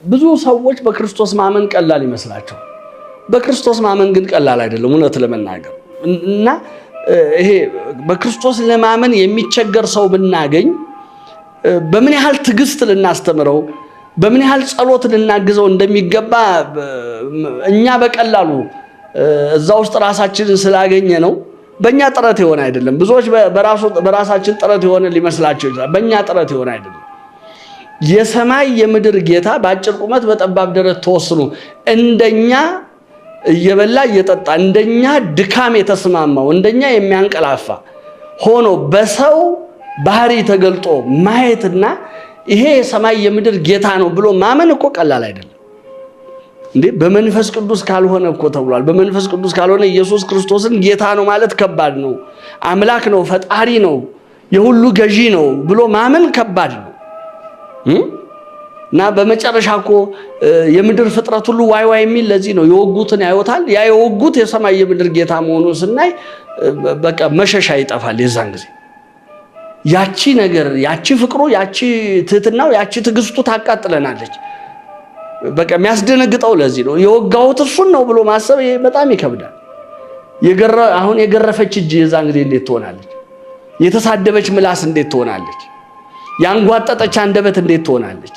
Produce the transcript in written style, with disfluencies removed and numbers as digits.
ብዙ ሰዎች በክርስቶስ ማመን ቀላል ይመስላቸዋል። በክርስቶስ ማመን ግን ቀላል አይደለም፣ እውነት ለመናገር። እና ይሄ በክርስቶስ ለማመን የሚቸገር ሰው ብናገኝ በምን ያህል ትዕግስት ልናስተምረው፣ በምን ያህል ጸሎት ልናግዘው እንደሚገባ እኛ በቀላሉ እዛ ውስጥ ራሳችንን ስላገኘ ነው። በእኛ ጥረት የሆነ አይደለም። ብዙዎች በራሳችን ጥረት የሆነ ሊመስላቸው ይችላል። በእኛ ጥረት የሆነ አይደለም። የሰማይ የምድር ጌታ በአጭር ቁመት በጠባብ ደረት ተወስኖ እንደኛ እየበላ እየጠጣ፣ እንደኛ ድካም የተስማማው፣ እንደኛ የሚያንቀላፋ ሆኖ በሰው ባህሪ ተገልጦ ማየትና ይሄ የሰማይ የምድር ጌታ ነው ብሎ ማመን እኮ ቀላል አይደለም። እንዴ፣ በመንፈስ ቅዱስ ካልሆነ እኮ ተብሏል። በመንፈስ ቅዱስ ካልሆነ ኢየሱስ ክርስቶስን ጌታ ነው ማለት ከባድ ነው። አምላክ ነው፣ ፈጣሪ ነው፣ የሁሉ ገዢ ነው ብሎ ማመን ከባድ ነው። እና በመጨረሻ እኮ የምድር ፍጥረት ሁሉ ዋይ ዋይ የሚል ለዚህ ነው። የወጉትን ያዩታል። ያ የወጉት የሰማይ የምድር ጌታ መሆኑን ስናይ በቃ መሸሻ ይጠፋል። የዛን ጊዜ ያቺ ነገር፣ ያቺ ፍቅሩ፣ ያቺ ትህትናው፣ ያቺ ትዕግስቱ ታቃጥለናለች። በቃ የሚያስደነግጠው ለዚህ ነው። የወጋሁት እሱን ነው ብሎ ማሰብ ይሄ በጣም ይከብዳል። አሁን የገረፈች እጅ የዛን ጊዜ እንዴት ትሆናለች? የተሳደበች ምላስ እንዴት ትሆናለች? ያንጓጠጠች አንደበት እንዴት ትሆናለች?